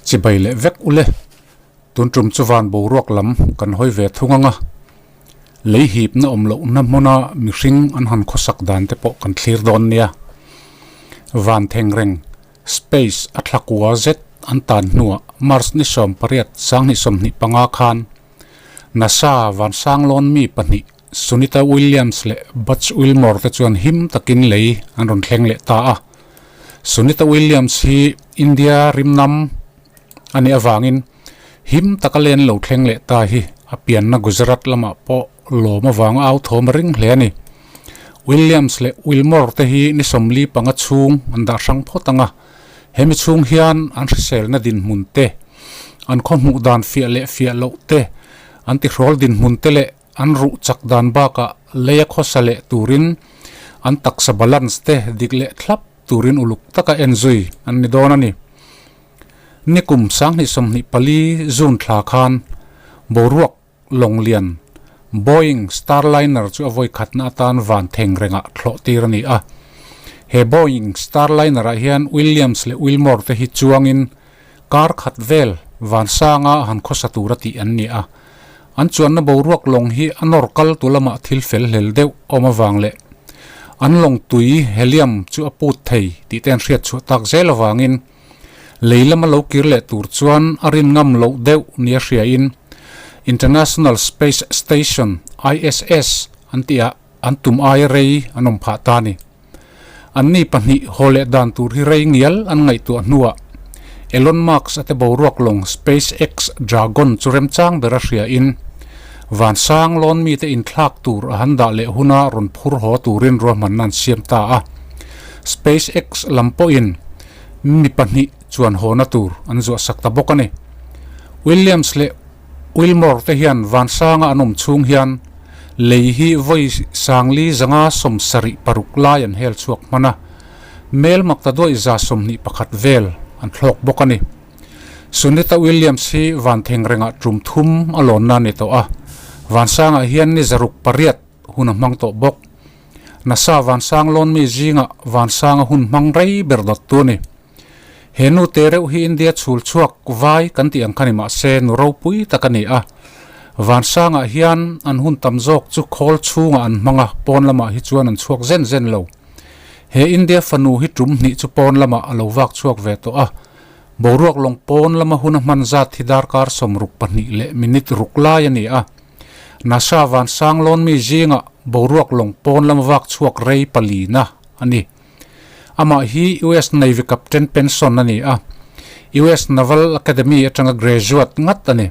Chibai leh vek ule. Tun tum chu van boruak lam kan hawi ve thung anga, lei hipna awm lohna hmuna mihring an han khawsak dan te pawh kan thlir dawn nia. Van thengreng, space, a thlakua zet an tan hnuah March ni 18 2025 khan NASA vansanglawn mi pahnih Sunita Williams leh Butch Wilmore te chuan him takin lei an rawn thleng leh ta a. Sunita Williams hi India rimnam a nih avangin him taka len lo thleng leh ta hi a pianna Gujarat lamah pawh lawm avanga au thawm a ring hle a ni. Williams leh Wilmore te hi ni 45 chhung an dah hrang phawt ang a, hemi chhung hian an hriselna dinhmun te, an khaw hmuh dan fiah leh fiah loh te, an tihrawl dinhmun te leh an ruh chak dan bakah leia khawsa leh turin an taksa balance te dik leh thlap turin uluk taka en zui an ni dawn a ni. Nikum 2024 June thla khan boruak lawng lian Boeing Starliner chu a vawi khatna atan van theng rengah thlawh tir a ni a. He Boeing Starliner-ah hian Williams leh Wilmore te hi chuangin kar khat vel van sanga han khawsa tura tih an ni a. An chuanna boruak lawng hi a nawr kal tu lamah thil fel hlel deuh awm avang leh an lawng tui helium chu a put thei tih te an hriat chhuah tak zel avangin lei lama lo kir leh tur chuan a rin ngam loh deuh nia hriain International Space Station, ISS, an tihah an tum aia rei an awm phah ta a ni. Anni pahnih haw leh dan tur hi rei ngial an ngaihtuah hnuah Elon Musk a te boruak lawng SpaceX Dragon chu remchang bera hriain vansang lawn mite inthlak tur a han dah leh huna rawn phur haw turin ruahmanna an siam ta a. SpaceX lam pawhin mi pahnih chuan hawna tur an zuahsak ta bawk a ni. Williams leh Wilmore te hian vansanga an awm chhung hian lei hi vawi sangli zanga 76 lai an hel chhuak hman a, mel makta duaih 121 vel an thlawk bawk a ni. Sunita Williams hi van theng rengah tum thum a lawnna a ni tawh a, vansangah hian ni 608 hun a hmang tawh bawk. NASA vansang lawn mi zingah vansanga hun hmang rei ber dawttu a ni. He nu te reuh hi India chhul chhuak vai kan tih ang kha ni mah se nu ropui tak a ni a. Vansangah hian an hun tam zawk chu khawl chhungah an hmang a, pawn lamah hi chuan an chhuak zen zen lo. He India fanu hi tum hnih chu pawn lamah a lo vak chhuak ve tawh a. Boruak lawng pawn lama hun a hman zat hi darkar 62 leh minute ruk lai a ni a. NASA vansang lawn mi zingah boruak lawng pawn lama vak chhuak rei palina a ni. Amah hi US Navy Captain pension a ni a, US Naval Academy atanga graduate ngat a ni.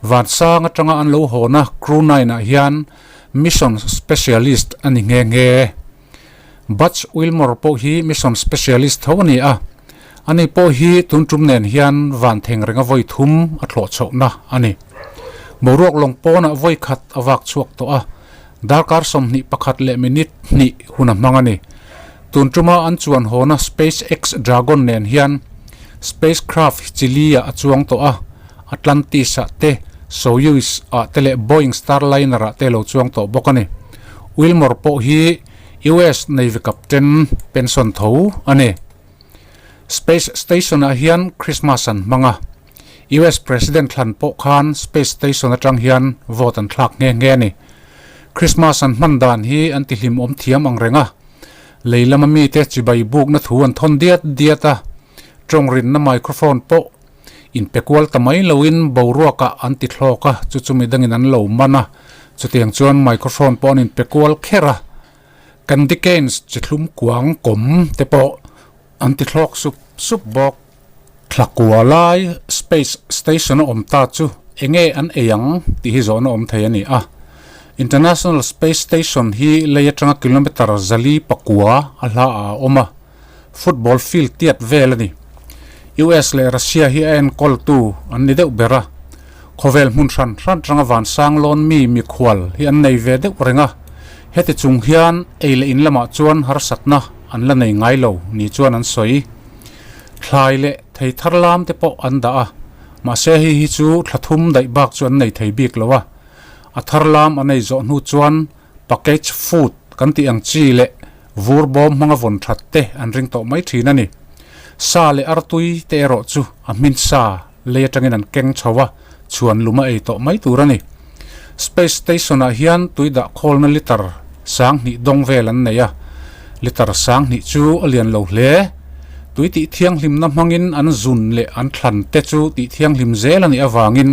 Vansang atanga an lo hawna Crew 9 ah hian Mission Specialist a ni nghe nghe. Butch Wilmore pawh hi Mission Specialist tho a ni a, ani pawh hi tun tum nen hian van theng renga vawi thum a thlawh chhohna a ni. Boruak lawng pawnah vawi khat a vak chhuak tawh a, Darkar 21 leh minute hnih hun a hmang a ni. Tun tuma an chuan hawna SpaceX Dragon nen hian spacecraft Chile-ah a chuang tawh a, Atlantis-ah te, Soyuz-ah te leh Boeing Starliner-ah te lo chuang tawh bawk a ni. Wilmore pawh hi US Navy Captain pension tho a ni. Space Station-ah hian Christmas an hmang a, US President thlan pawh khan Space Station atang hian vote an thlak nghe nghe a ni. Christmas an hman dan hi an ti hlim awm thiam ang reng a, lei lama mite chibai bukna thu an thawn diat diat a, tawng rinna microphone pawh inpe kual ta mai loin boruakah an ti thlawk a, chu chu midangin an lo man a, chutiang chuan microphone pawh an inpe kual kher a, Candy canes chi thlum kuang kawm te pawh an ti thlawk sup sup bawk. Thlakua lai space station a awm ta chu enge an ei ang tih hi zawhna awm thei a ni a. International Space Station hi lei atanga kilometer 409 a hla ah a awm a, football field tiat vel a ni. US leh Russia hi a enkawltu an ni deuh ber a, khawvel hmun hran hran atanga vansang lawn mi mikhual hi an nei ve deuh reng a, heti chung hian ei leh in lamah chuan harsatna an la nei ngai lo ni chuan an sawi. Thlai leh thei thar lam te pawh an dah a, mahse hei hi chu thla thum daih bak chu an nei thei bik lo a. A thar lam an ei zawh hnu chuan package food kan tih ang chi leh vur bawm hmanga vawn that te an ring tawh mai thin a ni. Sa leh artui te erawh chu a hmin sa lei atangin an keng chho a, chhuan lum a ei tawh mai tur a ni. Space Station ah hian tui dah khawlna litre 2000 dawng vel an nei a, litre 2000 chu a lian lo hle. Tui tih thianghlimna hmangin an zun leh an thlan te chu tih thianghlim zel a nih avangin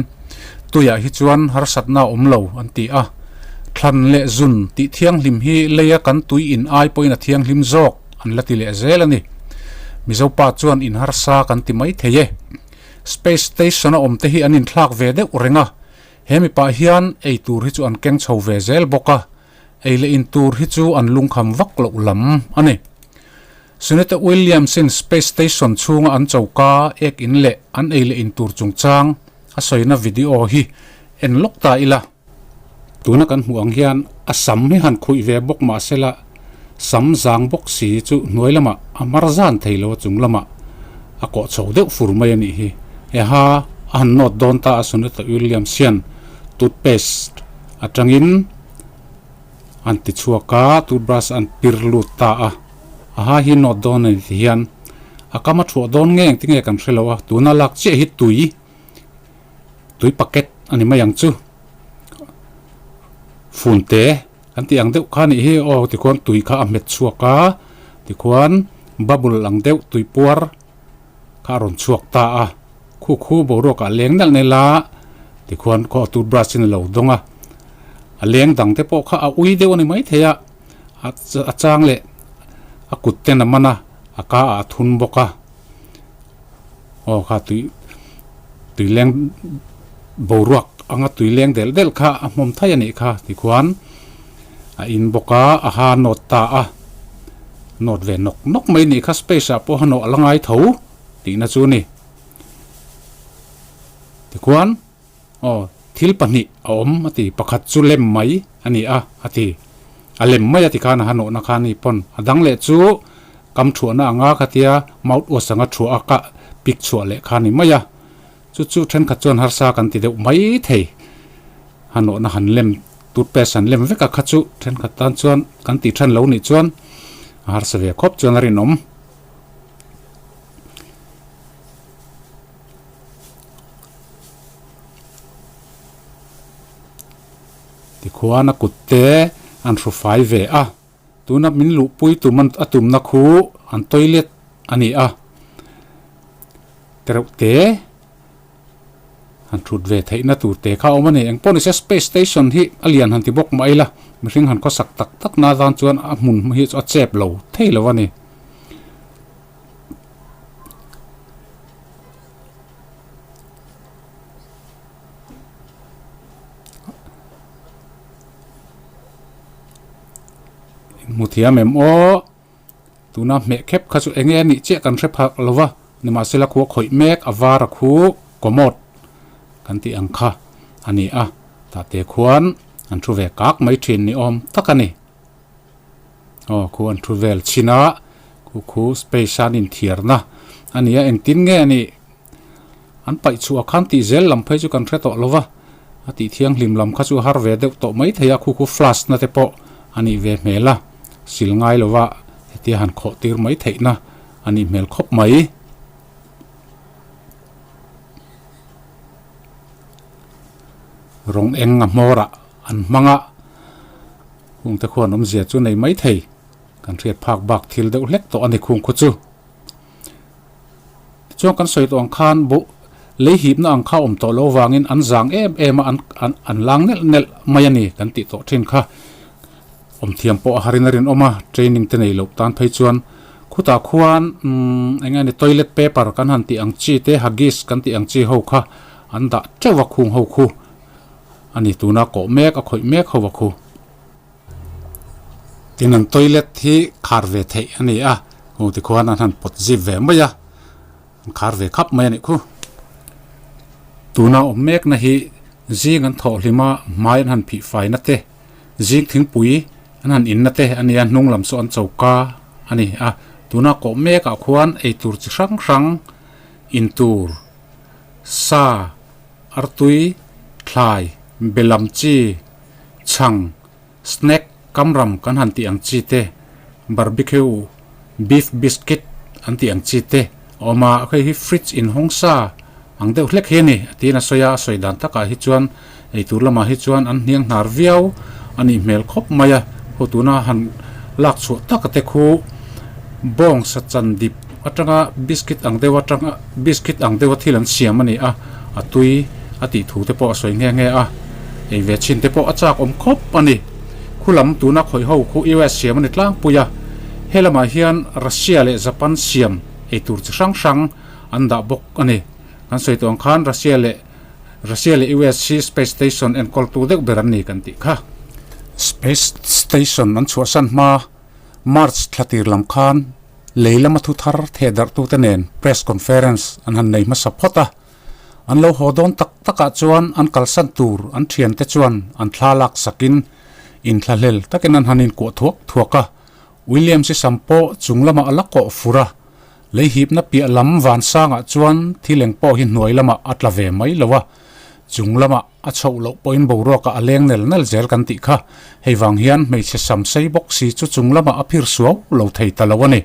tuiah hi chuan harsatna a awm lo an ti a. Thlan leh zun tih thianghlim hi leia kan tui in ai pawhin a thianghlim zawk an la ti leh zel a ni. Mizopa chuan in harsa kan ti mai thei e. Space Station a awm te hi an inthlak ve deuh reng a, he mipa hian ei tur hi chu an keng chho ve zel bawk a, ei leh in tur hi chu an lungkham vak loh lam a ni. Sunita Williams-in Space Station chhunga an choka ek in leh an ei leh in tur chungchang a sawina video hi en lawk ta ila. Tuna kan hmuh ang hian a sam hi han khuih ve bawk mah sela sam zang bawk si chu hnuai lamah a mar zan thei lo a chung lamah a kawh chho deuh fur mai a nih hi. Eha a han nawt dawn ta a Sunita Williams hian toothpaste atangin an ti chhuak a, toothbrush an pir lut ta a, aha hi nawt dawn a ni ti hian a kam a thuah dawn nge engtin nge kan hre lo a, tuna lak chiah hi tui. Tui packet a ni mai ang chu fun te kan tih ang deuh kha a nih hi aw tikhuan tui kha a hmet chhuak a tikhuan bubble ang deuh tui puar kha a rawn chhuak ta a khu khu boruak ah leng nalh nel a tikhuan khaw toothbrush in a lo dawng a a leng dang te pawh kha a ui deuh a ni maithei a a chang leh a kut ten a man a a ka ah a thun bawk a. Aw kha tui tui leng boruak anga tui leng delh delh kha a hmawm thai a nih kha tikhuan a in bawk a a ha nawt ta a nawt ve nawk nawk mai nih kha space ah pawh a nawh a la ngai tho tihna chu a ni tikhuan. Aw, thil pahnih a awm a ti, pakhat chu lem mai a ni a, a ti. A lem mai a ti khan a ha nawhna kha a ni pawn. A dang leh chu kam thuahna anga khatia mouthwash anga thuah a kah pik chhuah leh kha a ni mai a. Chu chu thenkhat chuan harsa kan ti deuh mai thei. Ha nawhna han lem, toothpaste han lem vek a kha chu thenkhat tan chuan kan tih than lo nih chuan a harsa ve khawp chuan a rinawm. Tikhuan a kut te an hru fai ve a, tuna min luhpui tum a tumna khu an toilet a ni a, tereuh te han thut ve theihna tur te kha a awm a ni. Engpawh nise space station hi a lian han ti bawk mai ila, mihring han khawsak tak tak na tan chuan a hmun hi chu a chep lo thei lo a ni. Hmu thiam em aw tuna hmeh khep kha chu enge a nih chiah kan hre phak lo va nimahsela khua khawih mek a var a khu commode kan tih ang kha a ni a tah te khuan an thu ve kak mai thin ni awm tak a ni. Aw khu an thu vel chhin a khu khu space a an inthiarna a ni a engtin nge a nih an paih chhuah khan tih zel lam phei chu kan hre tawh lo va a tih thianghlim lam kha chu a har ve deuh tawh mai thei a khu khu flash na te pawh a nih ve hmel a sil ngai lo va hetia han khawh tir mai theihna a nih hmel khawp mai. Rawng eng a hmawrah an hmang a. Khungte khuan awmzia chu nei mai thei. Kan hriat phak bak thil deuh hlek tawh a ni khung khu chu. Tichuan kan sawi tawh ang khan bu lei hipna ang kha awm tawh lo vangin an zang em em a an an an lang nelh nelh mai a ni kan tih tawh thin kha. Awm thiam pawh a harin a rinawm a, training te nei loh tan phei chuan khutah khuan umm eng nge ni toilet paper kan han tih ang chi te huggies kan tih ang chi ho kha an dah teuh a khung ho khu. A ni tuna kawh mek a khawih mek ho a khu. Tin an toilet hi khar ve theih a ni a, hung tikhuan an han pawt zip ve mai a, an khar ve khap mai a nih khu. Tuna awm mekna hi zing an thawh hlim a, hmai an han phih faina te, zing thingpui an han inna te a ni a, hnung lam saw an choka a ni a. Tuna kawh mekah khuan eitur chi hrang hrang intur sa Artui, thlai, belam chi, chhang, snack, kamram kan han tih ang chi te, barbecue, beef biscuit an tih ang chi te a awm a, hei hi fridge inhawng sa ang deuh hlek hi a ni a tiin a sawi a, a sawi dan takah hi chuan eitur lamah hi chuan an hniang hnar viau a nih hmel khawp mai a, ho tuna han lak chhuah tak te khu bawng sa chan dip atanga biscuit ang deuh atanga biscuit ang deuha thil an siam a ni a, a tui a tih thu te pawh a sawi nghe nghe a, ei ve chhin te pawh a chak awm khawp a ni. Khu lam tuna khawih ho khu US siam a ni tlangpui a, he lamah hian Russia leh Japan siam eitur chi hrang hrang an dah bawk a ni. Kan sawi tawh ang khan Russia leh Russia leh US hi Space Station enkawltu deuh ber an ni kan tih kha. Space Station an chhuahsan hma March thla tir lam khan lei lama thu thar theh darhtute nen press conference an han nei hmasa phawt a. An lo haw dawn tak takah chuan an kalsan tur an thiante chuan an thla lak sakin inthlahlel takin an han inkuah thuak thuak a. Williams-i sam pawh chung lamah a la kawh fur a, lei hipna piah lam vansangah chuan thil eng pawh hi hnuai lamah a tla ve mai lo a, chung lamah a chhoh loh pawhin boruakah a leng nel nel zel kan tih kha. Hei vang hian hmeichhe sam sei bawk si chu chung lamah a phir suau lo thei ta lo a ni.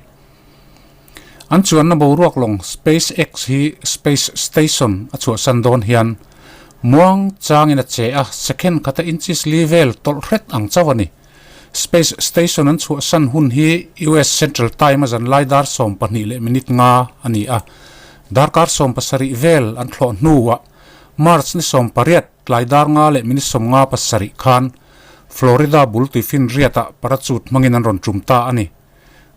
An chuanna boruak lawng SpaceX hi Space Station a chhuahsan dawn hian muang changin a che a, second khata inches li vel tawlh hret ang chauh a ni. Space Station an chhuahsan hun hi US Central Time a zan lai dar 12 leh minute nga a ni a, darkar 17 vel an thlawh hnuah March ni 18 tlai dar nga leh minute 57 khan Florida bul tuifinriatah parachute hmangin an rawn tum ta a ni.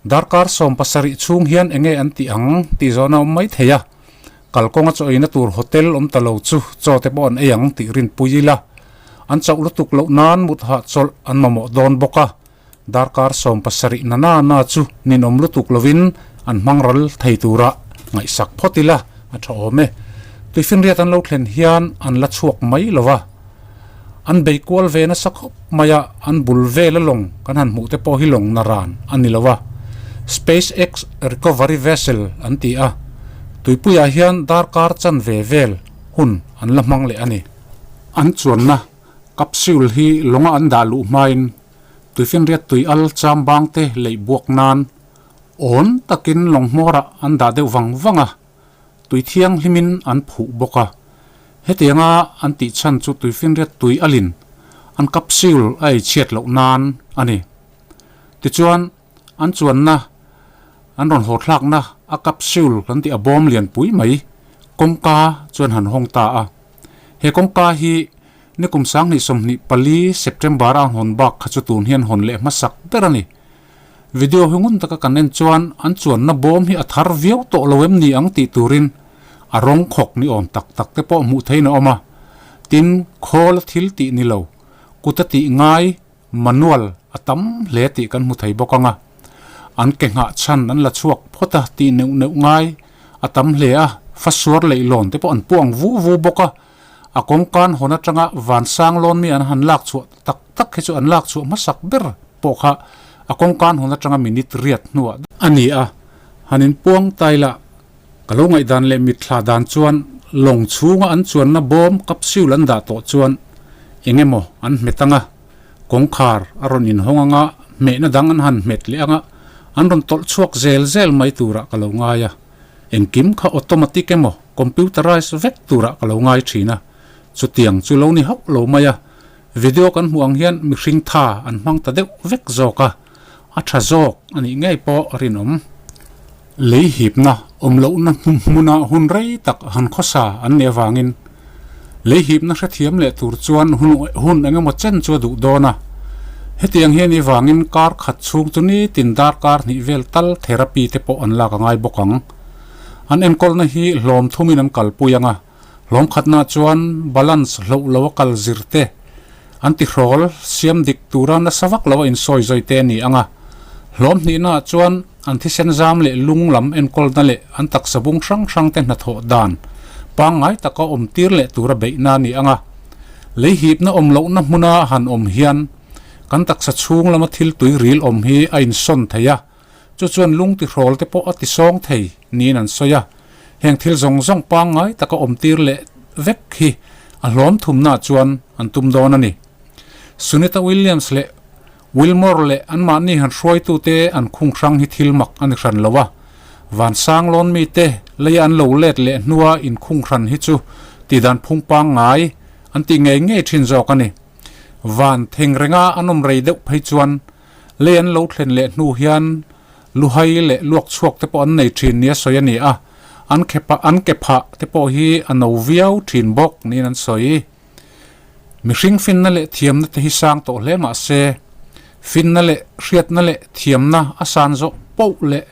Darkar 17 chhung hian enge an tih ang tih zawhna awm mai thei a, kalkawnga chaw eina tur hotel awm ta lo chu chaw te pawh an ei ang tih rinpui ila, an chauh lutuk loh nan mut hahchawlh an mamawh dawn bawk a, darkar 17 na na na chu ninawm lutuk lovin an hmang ral thei tura ngaihsak phawt ila a tha awm e. Tuifinriat an lo thlen hian an la chhuak mai lo va. An bei kual ve nasa khawp mai a, an bul vela lawng kan han hmuh te pawh hi lawng na ran a ni lo a. SpaceX Recovery Vessel an ti a, tuipuiah hian darkar chanve vel hun an la hmang leh a ni. An chuanna capsule hi lawnga an dah luh hmain tuifinriat tui al cham bang te leih buak nan awn takin lawng hmawrah an dah deuh vang vang a. Tui thianghlimin an phuh bawk a, hetianga an tih chhan chu tuifinriat tui alin an capsule a ei chhiat loh nan a ni. Tichuan, an chuanna, an rawn haw thlakna a capsule kan tih a bawm lianpui mai kawngka chuan han hawng ta a. He kawngka hi nikum 2024 September a an hawn bak kha chu tun hian hawn leh hmasak ber a ni. Video hi ngun taka kan en chuan an chuanna bawm hi a thar viau tawh lo em ni ang tih turin a rawng khawk ni awm tak tak te pawh hmuh theihin a awm a. Tin, khawl a thil tih ni lo, kut a tih ngai manual a tam hle tih kan hmu thei bawk ang a. An ke nghah chhan an la chhuak phawt a tih neuh neuh ngai a tam hle a, fasuar leihlawn te pawh an puang vu vu bawk a. A kawngkan hawn atanga vansang lawn mi an han lak chhuah tak tak hi chu an lak chhuah hmasak ber pawh kha a kawngkan hawn atanga minute riat hnuah a ni a, han inpuang tai lah. Ka lo ngaihdan leh mitthla dan chuan lawng chhunga an chuanna bawm capsule an dah tawh chuan eng emaw an hmet anga, kawngkhar a rawn inhawng anga hmehna dang an han hmet leh anga an rawn tawlh chhuak zel zel mai turah ka lo ngai a. Engkim kha automatic emaw computerized vek turah ka lo ngai thin a, chutiang chu lo ni hauh lo mai a, video kan hmuh ang hian mihring tha an hmang ta deuh vek zawk a, a tha zawk a nih ngei pawh a rinawm. Lei hipna awm lohna hmuna hun rei tak han khawsa an nih avangin lei hipna hrethiam leh tur chuan hun hun eng emaw chen chu a duh dawn a, hetiang hian i vangin kar khat chhung chu nitin darkar hnih vel tal therapy te pawh an lak a ngai bawk ang. An enkawlna hi hlawm thumin an kalpui ang a, hlawm khatna chuan balance hloh lo a kal zir te, an tihrawl siam dik tura nasa vak lo a insawi zawi te a ni ang a, hlawm hnihna chuan an thisen zam leh lung lam enkawlna leh an taksa bung hrang hrang te hnathawh dan pangngai taka awm tir leh tura beihna a ni ang a, lei hipna awm lohna hmuna han awm hian kan taksa chhung lama thil tui ril awm hi a insawn thei a. Chu chuan lung tihrawl te pawh a tisawng thei niin an sawi a, heng thil zawng zawng pangngai taka awm tir leh vek hi a hlawm thumnaah chuan an tum dawn a ni. Sunita Williams leh Wilmore leh anmahni han hruaitute an khung hrang hi thil mak a ni hran lo a, Vansang lawn mite leia an lo let leh hnua inkhung hran hi chu tihdan phung pangngai an tih ngei ngei thin zawk a ni. Van theng renga an awm rei deuh phei chuan lei an lo thlen leh hnu hian luhai leh luak chhuak te pawh an nei thin nia sawi a ni a, an khepa an ke phah te pawh hi a no viau thin bawk niin an sawi. Mihring finna leh thiamna te hi sang tawh hle mah se, finna leh hriatna leh thiamna a san zawh poh leh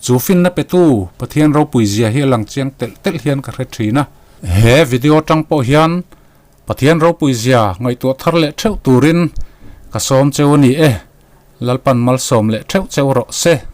chu finna petu Pathian ropui zia hi a lang chiang telh telh hian ka hre thin a. He video atang pawh hian Pathian ropui zia ngaihtuah thar leh theuh turin ka sawm cheu a ni e, Lalpan malsawm leh theuh cheu rawh se.